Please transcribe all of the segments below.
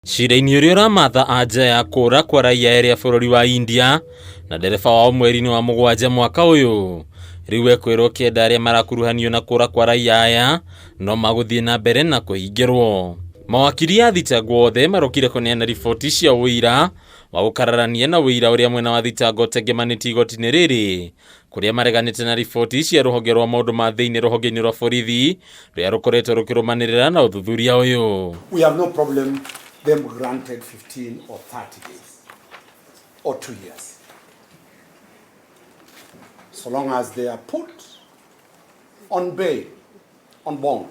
Cira-inĩ ũrĩa ũramatha anja ya kũra kwa raiya erĩ a bũrũri wa India na ndereba wao mweri-inĩ wa 7 mwaka ũyũ, rĩu ekwĩrwo 9 arĩa marakuruhanio na kũra kwa raiya aya no magũthiĩ na mbere na kũhingĩrwo. Mawakiri a thitangwo othe marokire kũneana riboti cia ũira wa gũkararania na ũira ũrĩa mwena wa thitango ũtengemanĩtie igoti-inĩ rĩrĩ, kũrĩa mareganĩte na riboti cia rũhonge rwa maũndũ ma thĩinĩ rũhonge-inĩ rwa borithi rũrĩa rũkoretwo rũkĩrũmanĩrĩra na ũthuthuria ũyũ. We have no problem them granted 15 or 30 days or 2 years, so long as they are put on bail, on bond.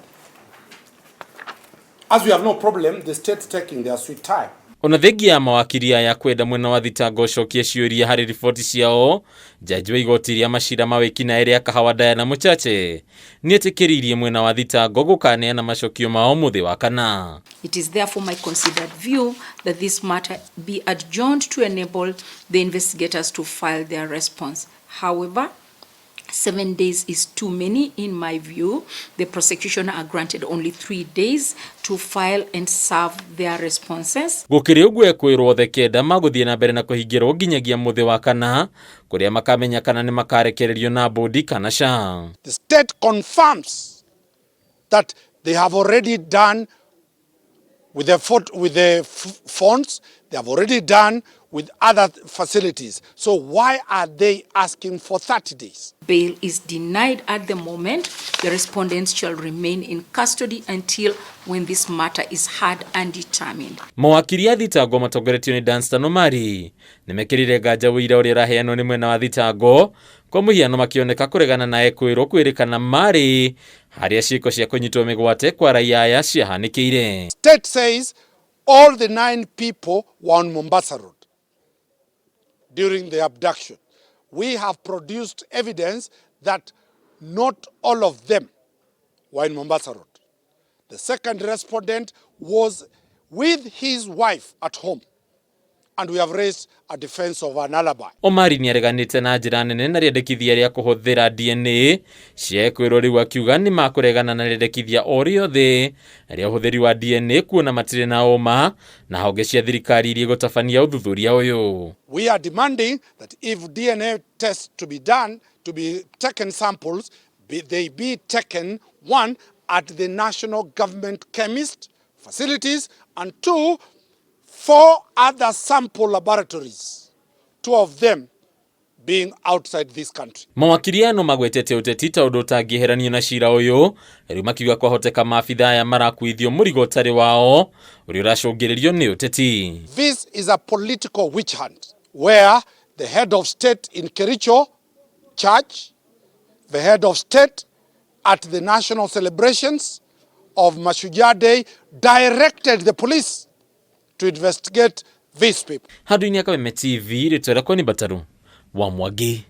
As we have no problem, the state taking their sweet time. Ona thengia ya mawakiri aya kwenda mwena wa thitango ũcokie ciũria harĩ riboti ciao, jaji wa igoti rĩa macira ma wĩkinaĩ rĩa Kahawa Diana Mũchache nĩetĩkĩririe mwena wa thitango gũkaneana macokio mao mũthĩ wa kana. It is therefore my considered view that this matter be adjourned to enable the investigators to file their response. However, 7 days is too many in my view. The prosecution are granted only 3 days to file and serve their responses. Gũkĩrĩ ũguo, ekwĩrwo othe 9 magũthiĩ na mbere na kũhingĩrwo nginyagia mũthĩ wa kana, kũrĩa makamenya kana nĩ makarekererio na bũndi kana ca. The state confirms that they have already done with the phones, they have already done with other facilities. So why are they asking for 30 days? Bail is denied at the moment. The respondents shall remain in custody until when this matter is heard and determined. Mawakiri a thitango matongoretio nĩ Danstan Omari nĩmekĩrire nganja ũira ũrĩa ũraheanwo nĩ mwena wa thitango, kwa mũhiano makĩoneka kũregana na ekwĩrwo kwĩrĩkana marĩ harĩa ciĩko cia kũnyitwo mĩgwate kwa raiya aya ciahanĩkĩire. State says all the 9 people were on Mombasa Road during the abduction. We have produced evidence that not all of them were in Mombasa Road. The second respondent was with his wife at home, and we have raised a defense of an alibi. Omari nĩareganĩte na njĩra nene na rĩendekithia rĩa kũhũthĩra DNA cia ekwĩrwo, rĩu akiuga nĩ makũregana na rĩendekithia o rĩothe rĩa ũhũthĩri wa DNA kuona matirĩ na ũma na honge cia thirikari iria igũtabania ũthuthuria ũyũ. We are demanding that if DNA tests to be done, to be taken samples, they be taken, one, at the national government chemist facilities, and two, four other sample laboratories, 2 of them being outside this country. Mawakiri aya no magwetete ũteti ta ũndũ ũtangĩeheranio na cira ũyũ, rĩu makiuga kwahoteka maabitha aya marakuithio mũrigo ũtarĩ wao ũrĩa ũracũngĩrĩrio nĩ ũteti. This is a political witch hunt where the head of state in Kericho Church, the head of state at the national celebrations of Mashujaa Day, directed the police to investigate these people. Handũ-inĩ ya Kameme TV, rĩtwa rĩakwa nĩ Mbataru wa Mwangi.